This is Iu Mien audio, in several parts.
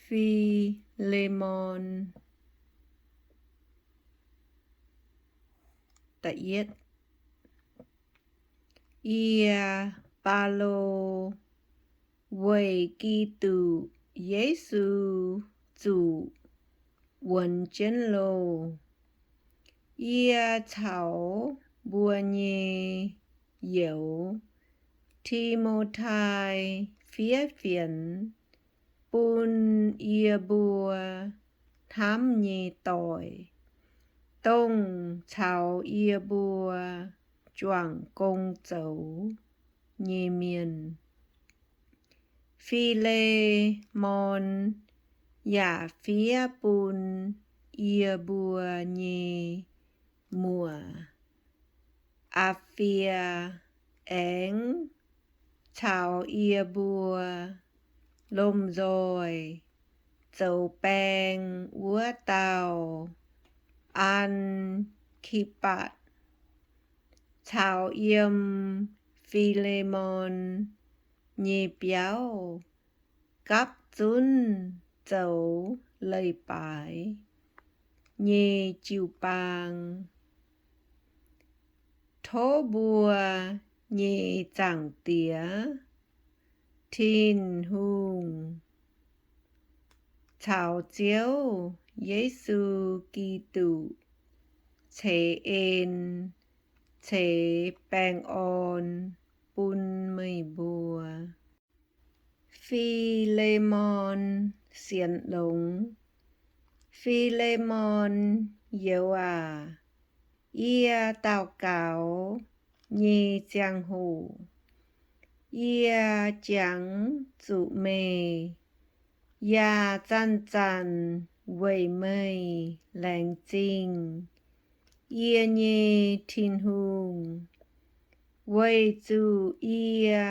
Fi^le^mon. Yie, Baulo, weic Giduc Yesu zuqc wuonx jienv loh. Yie caux mbuo nyei youz, Ti^mo^tai, fiev fienx bun yie mbuo hnamv nyei doic, dongh caux yie mbuo juangc gong zoux nyei mienh. Fi^le^mon yaac fiev bun yie mbuo nyei muoc, Apc^fie, aengx caux yie mbuo lomh nzoih zoux baeng wuov dauh, An^ki^batc, caux yiem Fi^le^mon nyei biauv gapv zunv zoux leiz-baaix nyei jiu-baang. Tov mbuo nyei Zaangc Diex, Tin-Hungh, caux Ziouv Yesu Giduc ceix en ceix baengh orn bun meih mbuo. Fi^le^mon sienx longx. Fi^le^mon youz aac, yie daux gaux nyei ziangh hoc yie jangx zuqc meih, yaac zanc-zanc weic meih laengz zingh yie nyei Tin-Hungh, weic zuqc yie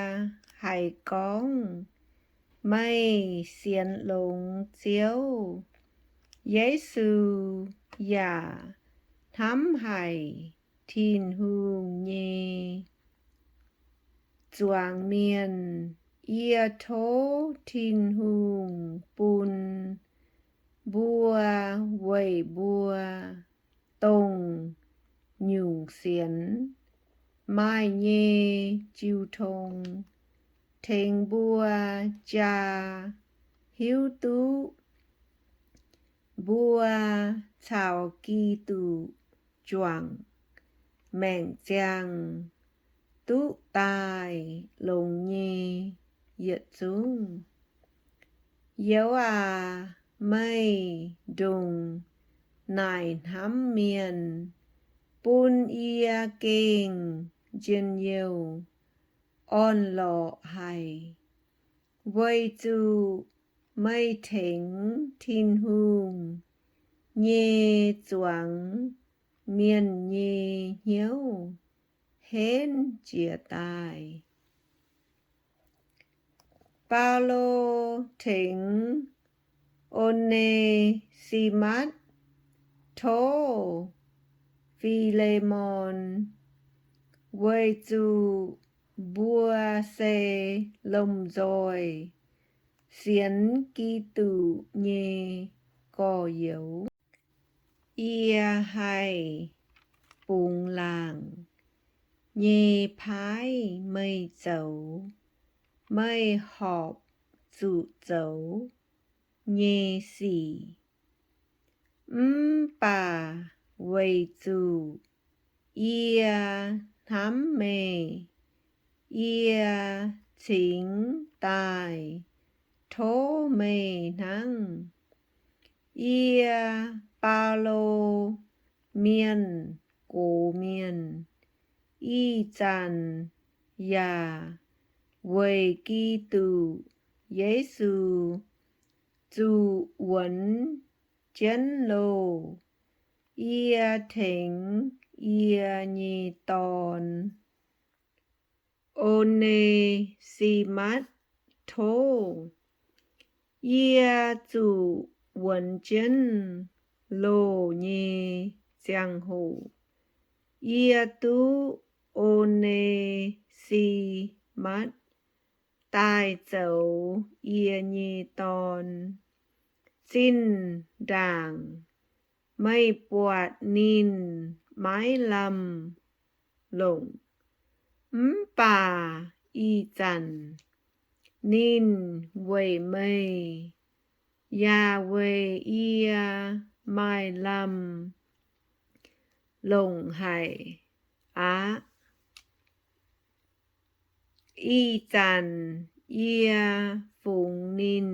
haiz gorngv meih sienx longx Ziouv Yesu yaac hnamv haic Tin-Hungh nyei zuangx mienh. Yie tov Tin-Hungh bun mbuo weic mbuo dongh nyungc sienx maaih nyei jiu tong, tengx mbuo jaa hiuv duqv mbuo caux Giduc juangc maengc ziangh duqv daaih longx nyei yietc zungv. Youz aac, meih ndongc naaic hnamv mienh bun yie gengh njien-youh orn-lorqc haic, weic zuqc meih tengx Tin-Hungh nyei zuangx mienh nyei hnyouv henv jiez daaih. Baulo tengx O^ne^si^matv tov Fi^le^mon, weic zuqc mbuo se lomh nzoih sienx Giduc nyei gorx-youz. Yie haih bungx laangc nyei paaiv meih zoux meih horpc zuqc zoux nyei sic. Mv baac weic zuqc yie hnamv meih, yie cingx daaih tov meih hnangv. Yie, Baulo, mienh gox mienh, ih zanc yaac weic Giduc Yesu zuqc wuonx jienv loh. Yie tengx yie nyei dorn, O^ne^si^matv, tov. Yie zuqc wuonx jienv loh nyei ziangh hoc, yie duqv O^ne^si^matv daaih zoux yie nyei dorn. Zinh ndaangc meih buatc ninh maiv lamh longc, mv baac ih zanc ninh weic meih, yaac weic yie maaih lamh longc haic aqv. Ih zanc yie fungx ninh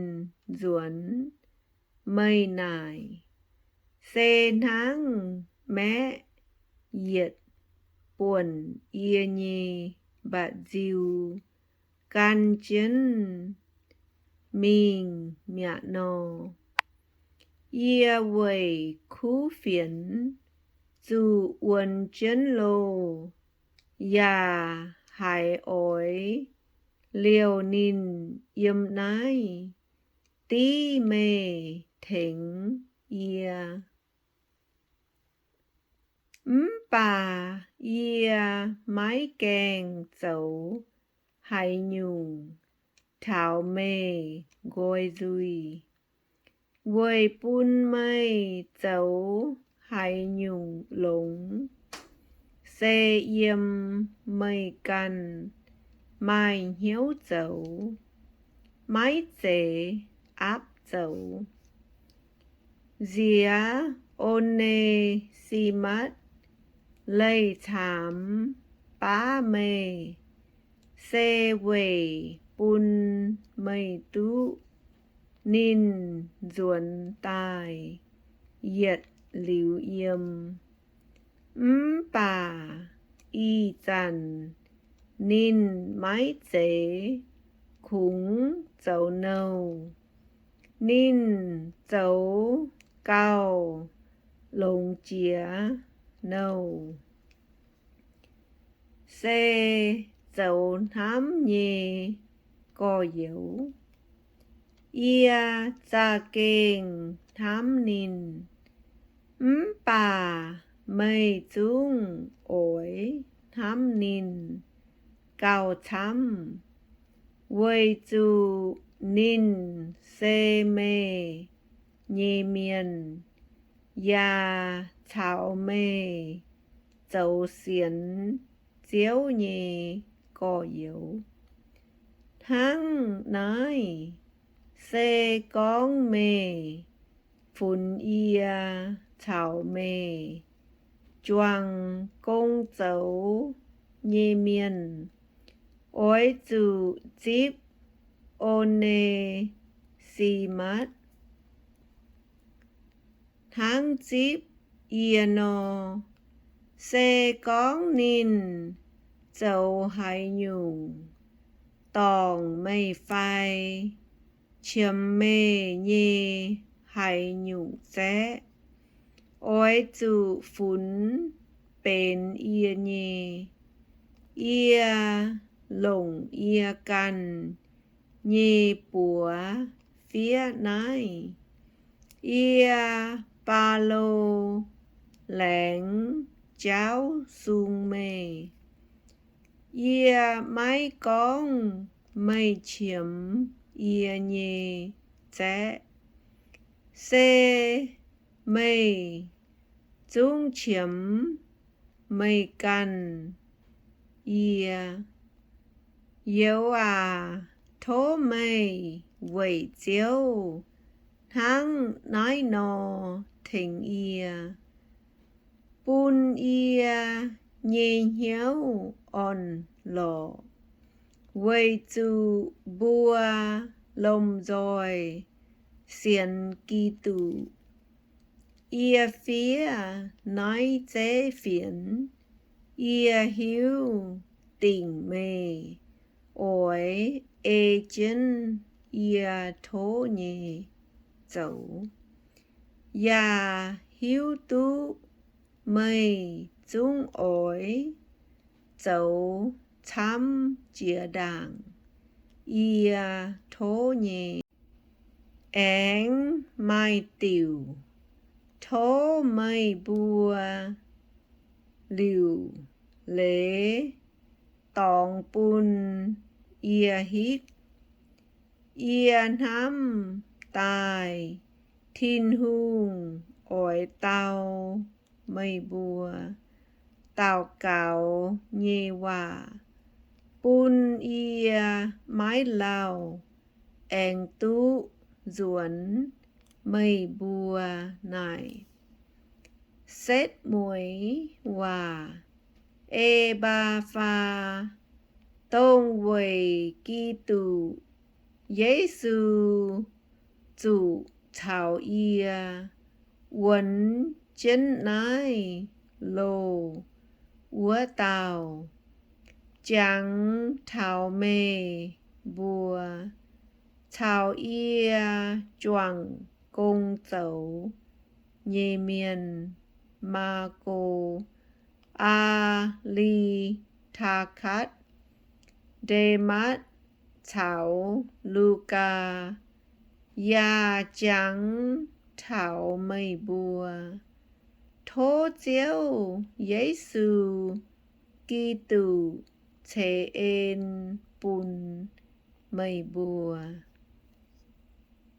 nzuonx meih naaic, se hnangv maeqv yietc buonc yie nyei mba'nziu gan jienv mingh mi'aqv nor. Yie weic kuv fienx zuqc wuonx jienv loh, yaac haiz oix liouh ninh yiem naaiv div meih tengx yie. Mv baac yie maiv gaengh zoux haaix nyungc taux meih nqoi nzuih, weic bun meih zoux haaix nyungc longx se yiem meih ganh maaih hnyouv zoux, maiv zeiz aapv zoux. Nziex O^ne^si^matv leih caamx baav meih, se weic bun meih duqv ninh nzuonx daaih yietc liuz yiem. Mv baac ih zanc ninh maiv zeiz kungx zoux nouh. Ninh zoux gauh longx jiex nouh, se zoux hnamv nyei gorx-youz. Yie za'gengh hnamv ninh, mv baac meih zungv oix hnamv ninh gauh camv, weic zuqc ninh se meih nyei mienh, yaac caux meih zoux sienx Ziouv nyei gorx-youz. Hnangv naaiv, se gorngv meih funx yie caux meih juangc gong zoux nyei mienh, oix zuqc zipv O^ne^si^matv hnangv zipv yie nor. Se gorngv ninh zoux haaix nyungc dorngc meih fai qiemx meih nyei haaix nyungc zaeqv, oix zuqc funx benx yie nyei. Yie longc yie ganh nyei buoz fiev naaiv. Yie, Baulo, laengz jauv sung meih. Yie maiv gorngv meih qiemx yie nyei zaeqv, se meih zungv qiemx meih ganh yie. Youz aac, tov meih weic Ziouv hnangv naaiv nor tengx yie, bun yie nyei hnyouv orn-lorqc, weic zuqc mbuo lomh nzoih sienx Giduc. Yie fiev naaiv zeiv fienx, yie hiuv dingc meih oix ei jienv yie tov nyei zoux, yaac hiuv duqv meih zungv oix zoux camv jiex ndaangc yie tov nyei. Aengx maaih diuc, tov meih mbuo liuc leiz dorngx bun yie hitv. Yie hnamv daaih Tin-Hungh oix dau meih mbuo daux gaux nyei waac bun yie maiv lauh aengx duqv nzuonx meih mbuo naaic. Setv Mueiz Waac. E^baa^faa, dongh weic Giduc Yesu zuqc caux yie wuonx jienv naaiv loh wuov dauh, jangx taux meih mbuo caux yie juangc gong zoux nyei mienh, Maako, Aa^li^taa^katv, Ndematv caux Lugaa, yaac jangx taux meih mbuo. Tov Ziouv Yesu Giduc ceix en bun meih mbuo.